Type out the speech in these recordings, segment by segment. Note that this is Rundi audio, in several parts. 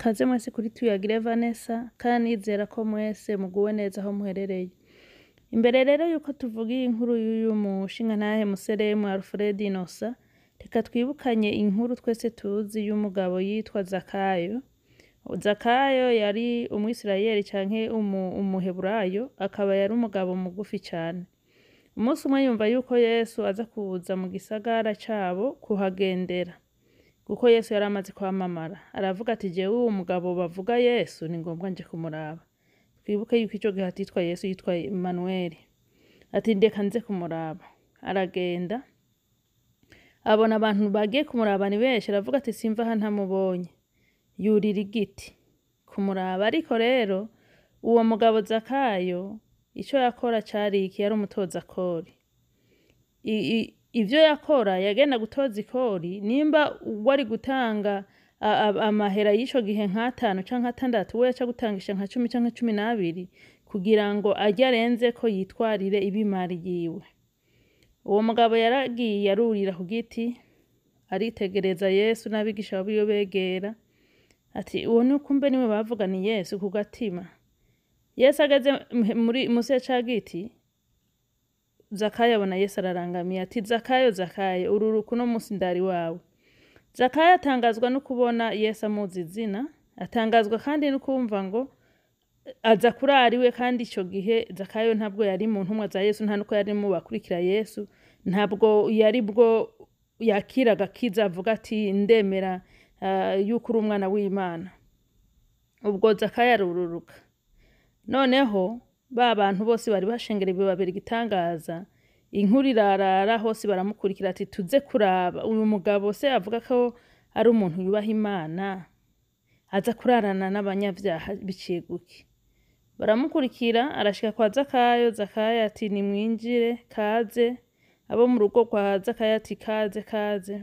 Kaze mwese kuri Tuyagire Vanessa, kandi nizera ko mwese muguwe neza aho muherereye. Imbere rero yuko tuvuga iyi nkuru y'uyu mushingantahe Museremu Alfred Inosa, reka twibukanye inkuru twese tuzi y'umugabo yitwa Zakayo. Zakayo yari umwisirayeli canke umuheburayo, akaba yari umugabo mugufi cane. Umunsi umwe yumva yuko Yesu aza kuza mu gisagara cabo kuhagendera, kuko Yesu yari amaze kwamamara. Aravuga ati: "Jewe uwo mugabo bavuga Yesu ni ngombwa nje kumuraba." Twibuke yuko ico gihe atitwa Yesu, yitwa Emanuweli. Ati: "Ndeka nze kumuraba." Aragenda, abona abantu bagiye kumuraba ni benshi, aravuga ati: "Simva aha ntamubonye." Yurira igiti kumuraba. Ariko rero uwo mugabo Zakayo ico yakora cari iki? Yari umutoza kori. Ivyo yakora, yagenda gutoza ikori. Nimba wari gutanga amahera y'ico gihe nk'atanu canke atandatu, we yaca gutangisha nka 10 canke 12 kugira ngo arye arenzeko, yitwarire ibimari yiwe. Uwo mugabo yaragiye, arurira ku giti, aritegereza Yesu n'abigisha biwe begera, ati: "Uwo ni kumbe niwe bavuganiye Yesu ku gatima." Yesu ageze muri musi ya ca giti, Zakayo abona Yesu, ararangamiye, ati: "Zakayo, Zakayo, ururuka, uno musi ndari wawe." Zakayo atangazwa no kubona Yesu amuzi izina, atangazwa kandi no kumva ngo aza kurara iwe. Kandi ico gihe Zakayo ntabwo yari mu ntumwa za Yesu, nta nuko yari mu bakurikira Yesu, ntabwo yari bwo yakira agakiza avuga ati: "Ndemera yuko uri umwana w'Imana." Ubwo Zakayo arururuka. Noneho ba bantu bose bari bashengereye babera igitangaza. Inkuru irarara hose, baramukurikira, ati: "Tuze kuraba uyu mugabo se avuga ko ari umuntu yubaha Imana, aza kurarana n'abanyavyaha biciye guki?" Baramukurikira, arashika kwa Zakayo. Zakayo ati: "Nimwinjire, kaze." Abo mu rugo kwa Zakayo ati: "Kaze, kaze."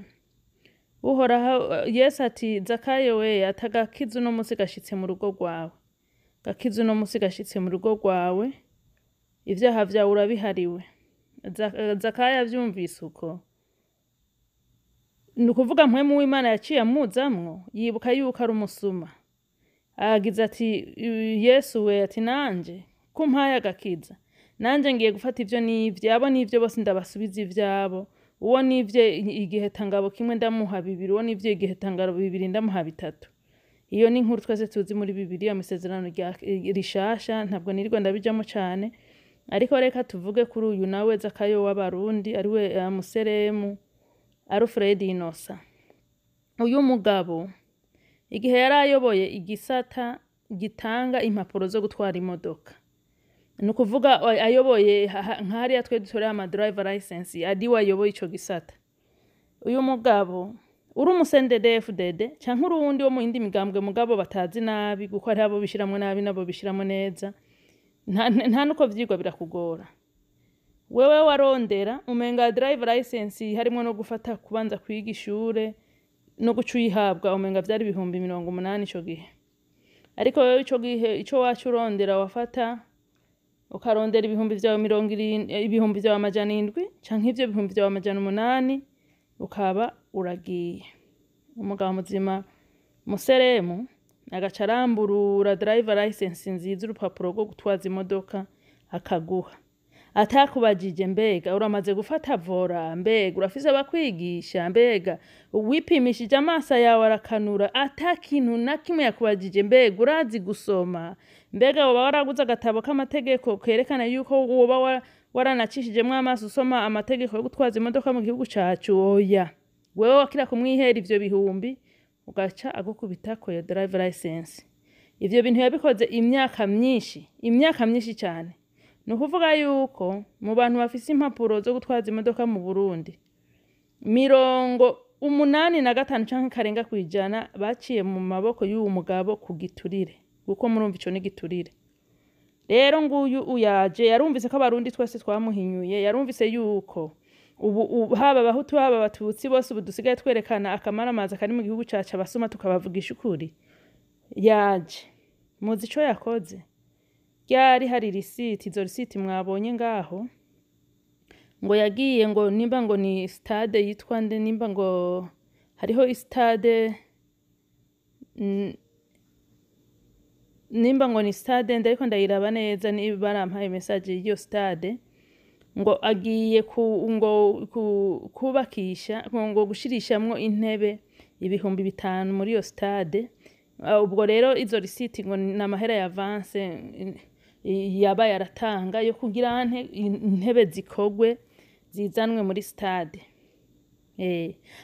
Uhoraho Yesu ati: "Zakayo we," ati, "agakiza uno musi gashitse mu rugo rwawe, gakiza uno musi gashitse mu rugo rwawe, ivyaha vyawe urabihariwe." Zakayo avyumvise uko, ni ukuvuga mpwemu w'Imana yaciye amuzamwo, yibuka yuko ari umusuma. Agize ati: "Yesu we," ati, "nanje ko umpaye agakiza, nanje ngiye gufata ivyo nivye, abo nivyo bose ndabasubiza ivyabo. Uwo nivye igihetangabo kimwe ndamuha bibiri, uwo nivye igihetangabo bibiri ndamuha bitatu." Iyo ni inkuru twese tuzi muri Bibiliya, mu isezerano rishasha, ntabwo nirirwa ndabijamo cane. Ariko reka tuvuge kuri uyu nawe Zakayo w'Abarundi, ariwe Museremu Alfred Inosa. Uyu mugabo igihe yari ayoboye igisata gitanga impapuro zo gutwara imodoka, ni ukuvuga ayoboye nk'hariya twe dutorera ama driver license, ariwe ayoboye ico gisata. Uyu mugabo, uri umu CNDD-FDD canke uri uwundi wo mu yindi migambwe, mugabo batazi nabi, kuko hariho abo bishiramwo nabi n'abo bishiramwo neza, nta nuko vyigwa birakugora. Wewe warondera umenga driver license harimwo no gufata kubanza kwiga ishure no guca uyihabwa, umenga vyari 80,000 ico gihe. Ariko wewe ico gihe ico waca urondera, wafata ukarondera ibihumbi vyawe 70, ibihumbi vyawe 700 canke ivyo bihumbi vyawe 800, ukaba uragiye. Umugabo muzima Museremu agaca aramburura driver license nziza, urupapuro rwo gutwaza imodoka, akaguha atakubajije: "Mbega uramaze gufata volant? Mbega urafise abakwigisha? Mbega wipimishije amaso yawe arakanura?" Ata kintu na kimwe yakubajije: "Mbega urazi gusoma? Mbega woba waraguze agatabo k'amategeko kerekana yuko woba waranacishijemwo amaso usoma amategeko yo gutwaza imodoka mu gihugu cacu?" Oya, wewe wakira kumwihera ivyo bihumbi, ugaca agukubitako iyo driver license. Ivyo bintu yabikoze imyaka myinshi, imyaka myinshi cyane. Ni ukuvuga yuko mu bantu bafise impapuro zo gutwaza imodoka mu Burundi, 85 canke karenga kwijana baciye mu maboko y'uwo mugabo ku giturire, kuko murumva ico ni giturire. Rero nguyu uyaje, yarumvise ko Abarundi twese twamuhinyuye, yarumvise yuko ubu haba Abahutu, haba Abatutsi, bose ubu dusigaye twerekana akamaramaza kari mu gihugu cacu, abasuma tukabavugisha ukuri. Yaje, muzi ico yakoze? Ryari hari risiti, izo risiti mwabonye ngaho, ngo yagiye ngo nimba ngo ni stade yitwa nde, nimba ngo hariho stade. Nimba ngo ni stade, ndariko ndayiraba neza niba barampaye message y'iyo stade, ngo agiye ku, ngo ku, kubakisha, ngo gushirishamwo intebe 5000 muri iyo stade. Ubwo rero izo risiti ngo ni amahera ya avance yaba yaratanga yo kugira nte intebe zikogwe zizanwe muri stade.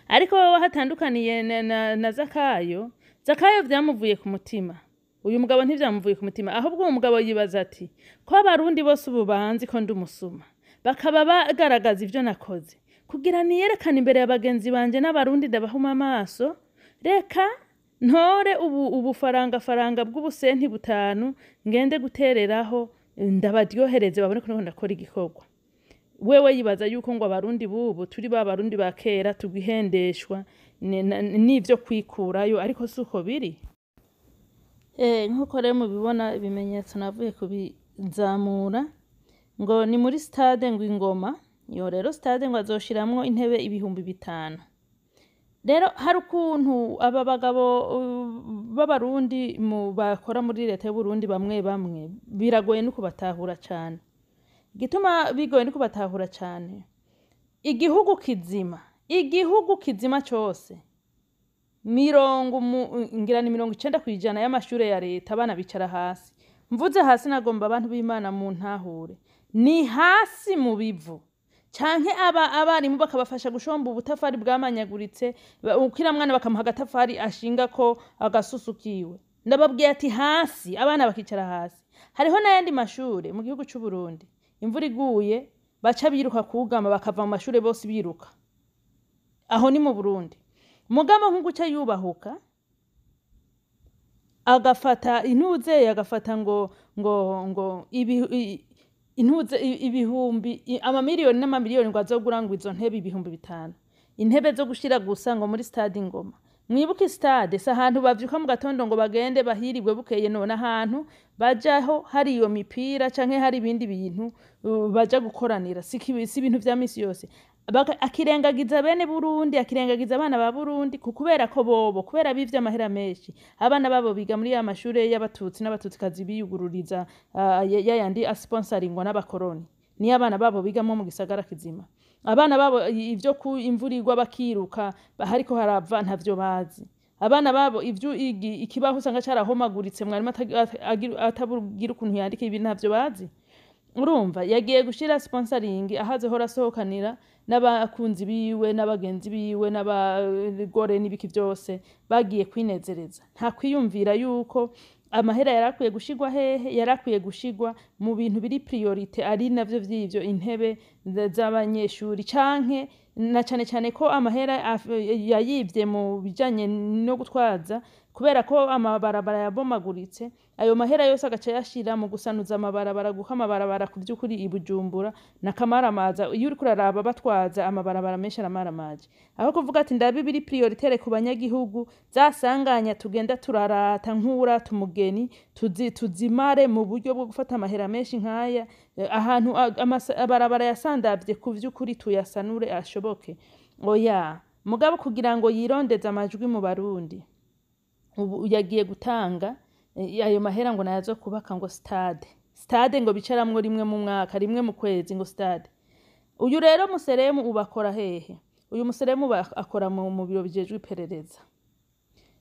Ariko wewe hatandukaniye na Zakayo. Zakayo vyamuvuye ku mutima, uyu mugabo ntivyamuvuye ku mutima. Ahubwo uwo mugabo yibaza ati: "Ko abarundi bose ubu banzi ko ndi umusuma, bakaba bagaragaza ivyo nakoze, kugira niyerekane imbere ya bagenzi banje n'abarundi ndabahuma amaso, reka ntore ubu ubufaranga faranga bw'ubusenti butanu ngende gutereraho, ndabaryohereze, babone ko ndiko ndakora igikorwa." Wewe yibaza yuko ngo abarundi bubu turi ba barundi ba kera tugihendeshwa n'ivyo kwikurayo, ariko si uko biri. Nk'uko rero mubibona, ibimenyetso navuye kubizamura, ngo ni muri stade ngo Ingoma. Iyo rero stade ngo azoshiramwo intebe 5000. Rero hari ukuntu aba bagabo b'abarundi mu bakora muri leta y'Uburundi bamwe bamwe biragoye no kubatahura cane. Igituma bigoye no kubatahura cane, igihugu kizima cose, mirongo ngira ni 90% y'amashure ya leta abana bicara hasi. Mvuze hasi, nagomba abantu b'Imana mu ntahure, ni hasi mu bivu, canke aba abarimu bakabafasha gushomba ubutafari bwamanyaguritse, ukira mwana bakamuha agatafari ashinga ko agasusu kiwe. Ndababwiye ati hasi, abana bakicara hasi. Hariho n'ayandi mashure mu gihugu c'u Burundi imvura iguye baca biruka kugama, bakava mu mashure bose biruka. Aho ni mu Burundi. Mugabo nk'uguca yubahuka agafata intuze, agafata ngo intuze ibihumbi amamiliyoni n'amamiliyoni ngo azogura ngo izo ntebe 5000, intebe zo gushira gusa ngo muri stade Ingoma. Mwibuke, stade si ahantu bavyuka mu gatondo ngo bagende bahirigwe bukeye. None ahantu bajaho hari iyo mipira canke hari ibindi bintu baja gukoranira, si ibintu vya misi yose. Akirengagiza bene Burundi, akirengagiza abana ba Burundi, kubera ko bobo kubera bivye amahera menshi, abana babo biga muri ya mashure y'abatutsi n'abatutsikazi biyugururiza, yayandi asponsoringwa n'abakoroni, niyo abana babo bigamwo mu gisagara kizima. Abana babo ivyo ku imvura igwa bakiruka hariko harava ntavyo bazi. Abana babo ivyo ikibaho usanga carahomaguritse, mwarimu atabugira ukuntu yandika, ibi ntavyo bazi. Urumva yagiye gushira sponsoring aho azohora asohokanira n'abakunzi biwe n'abagenzi biwe n'abagore n'ibiki vyose bagiye kwinezereza. Nta kwiyumvira yuko amahera yarakwiye gushigwa hehe, yarakwiye gushigwa mu bintu biri priorité, ari navyo vy'ivyo intebe z'abanyeshuri, canke na cane cane ko amahera yayivye mu bijanye no gutwaza, kubera ko amabarabara yabomaguritse, ayo mahera yose agaca yashira mu gusanuza amabarabara. Guha amabarabara ku vy'ukuri i Bujumbura na kamaramaza, iyo uriko uraraba batwaza amabarabara menshi aramaramaje. Aho kuvuga ati ndabi biri prioritaire ku banyagihugu, zasanganya tugenda turarata nk'urata umugeni, tuzimare mu buryo bwo gufata amahera menshi nk'aya, ahantu abarabara yasandavye ku vy'ukuri tuyasanure ashoboke. Oya, mugabo kugira ngo yirondeze amajwi mu Barundi, ubu yagiye gutanga ayo mahera ngo nayazo kubaka ngo stade ngo bicaramwo rimwe mu mwaka, rimwe mu kwezi, ngo stade. Uyu rero museremu ubu akora hehe? Uyu museremu ubu akora mu biro bijejwe iperereza.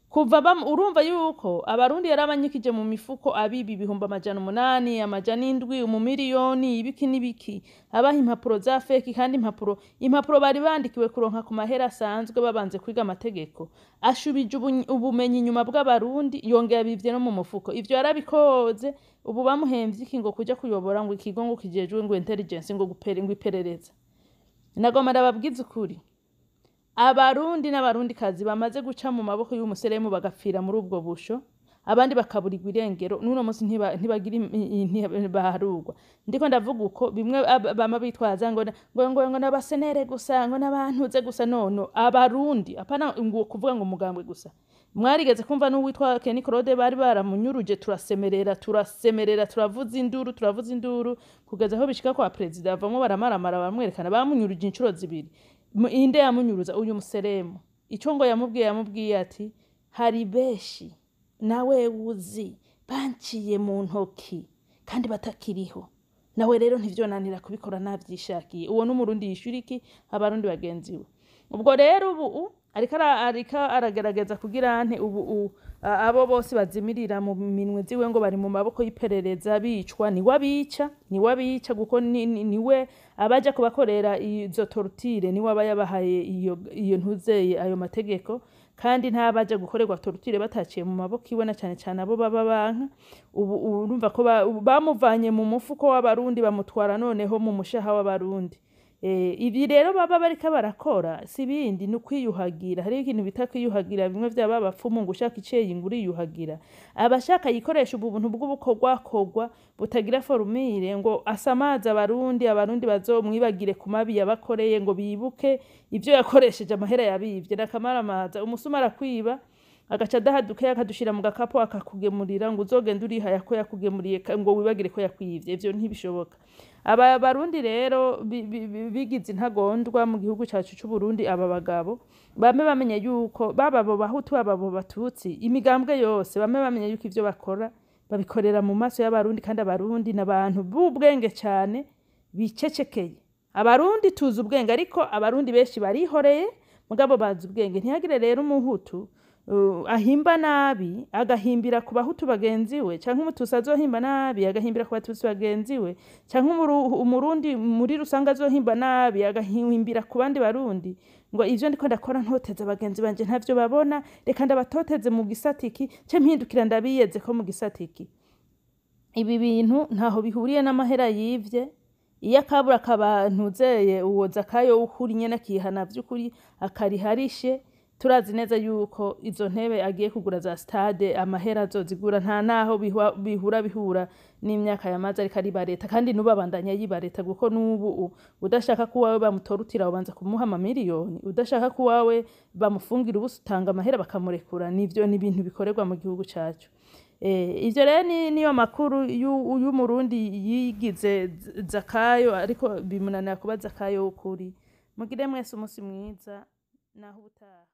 Kuva urumva yuko abarundi yarabanyikije mu mifuko, abibi 800,000, 700, umumiliyoni, ibiki n'ibiki, abaha impapuro za fake, kandi impapuro bari bandikiwe kuronka ku mahera asanzwe babanze kwiga amategeko. Ashubije ubumenyi inyuma bw'abarundi, yongera abivye no mu mufuko. Ivyo yarabikoze. Ubu bamuhemvye iki? Ngo kuja kuyobora ngo ikigo ngo kijejwe ngo intelligence, ngo gupere, ngo iperereza. Nagomba ndababwiza ukuri, abarundi n'abarundikazi bamaze guca mu maboko y'umuseremu bagapfira muri ubwo busho, abandi bakaburirwa irengero, n'uno munsi ntibagira ntibaharugwa. Ndiko ndavuga uko bimwe bama bitwaza ngo n'abasenere gusa, ngo n'abantuze gusa. Nono abarundi, apana ngo kuvuga ngo umugambwe gusa. Mwarigeze kumva n'uwitwa Kenny Claude bari baramunyuruje, turasemerera, turasemerera, turavuza induru, turavuza induru kugeza aho bishika kwa perezida, avamo baramaramara baramwerekana. Bamunyuruje inshuro zibiri. Inde yamunyuruza? Uyu museremu. Ico ngo yamubwiye ati hari beshi nawe uzi. Banciye mu ntoki kandi batakiriho. Nawe rero ntivyonanira kubikora navyishakiye. Uwo n'Umurundi yishura iki Abarundi bagenzi we? Ubwo rero ubu ariko aragerageza kugira nte? Ubu abo bose bazimirira mu minwe ziwe ngo bari mu maboko y'iperereza, bicwa, niwe abica, niwe abica, kuko niwe abaja kubakorera izo torture, niwe aba yabahaye iyo ntuzeye ayo mategeko. Kandi ntabaja gukorerwa torture bataciye mu maboko iwe, na cane cane abo baba banka. Ubu urumva ko bamuvanye mu mufuko w'Abarundi, bamutwara noneho mu mushaha w'Abarundi. Ibi rero baba bariko barakora si bindi, ni ukwiyuhagira. Hariho ikintu bita kwiyuhagira, bimwe vyaba bapfumu, ngo ushaka iceyi ngo uriyuhagira. Abashaka yikoresha ubu buntu bw'ubukorwakorwa butagira formule, ngo asamaze Abarundi, Abarundi bazomwibagire ku mabi yabakoreye, ngo bibuke ivyo yakoresheje amahera yabivye. N'akamaramaza. Umusuma arakwiba, agaca adaha dukeya, akadushira mu gakapo, akakugemurira ngo uzogende urihaya ko yakugemuriye, ngo wibagire ko yakwivye. Ivyo ntibishoboka. Aba Barundi rero bigize intagondwa mu gihugu cacu c'Uburundi. Aba bagabo bame bamenye yuko baba abo Bahutu, baba abo Batutsi, imigambwe yose, bame bamenye yuko ivyo bakora babikorera mu maso y'Abarundi, kandi Abarundi n'abantu b'ubwenge cane bicecekeye. Abarundi tuzi ubwenge, ariko Abarundi benshi barihoreye, mugabo bazi ubwenge. Ntihagire rero Umuhutu ahimba nabi agahimbira ku Bahutu bagenzi we, canke Umututsi azohimba nabi agahimbira ku Batutsi bagenzi we, canke Umurundi muri rusange azohimba nabi agahimbira ku bandi Barundi, ngo ivyo ndiko ndakora ntoteza bagenzi banje ntavyo babona, reka ndabatoteze mu gisatiki ce mpindukira ndabiyeze ko mu gisatiki. Ibi bintu ntaho bihuriye n'amahera yivye. Iyo akabura akabantuzeye uwo Zakayo w'ukuri nyene akihana vy'ukuri akariharishe, turazi neza yuko izo ntebe agiye kugura za stade, amahera azozigura nta naho bihura n'imyaka yamaze ariko ariba leta. Kandi n'ubu abandanya yiba leta, kuko n'ubu udashaka ko uwawe bamutorutira ubanza kumuha amamiliyoni, udashaka ko uwawe bamufungira ubusa utanga amahera bakamurekura. Nivyo ni ibintu bikorerwa mu gihugu cacu. Ivyo rero niyo makuru y'Umurundi yigize Zakayo, ariko bimunanira kuba Zakayo w'ukuri. Mugire mwese umunsi mwiza, naho ubutaha.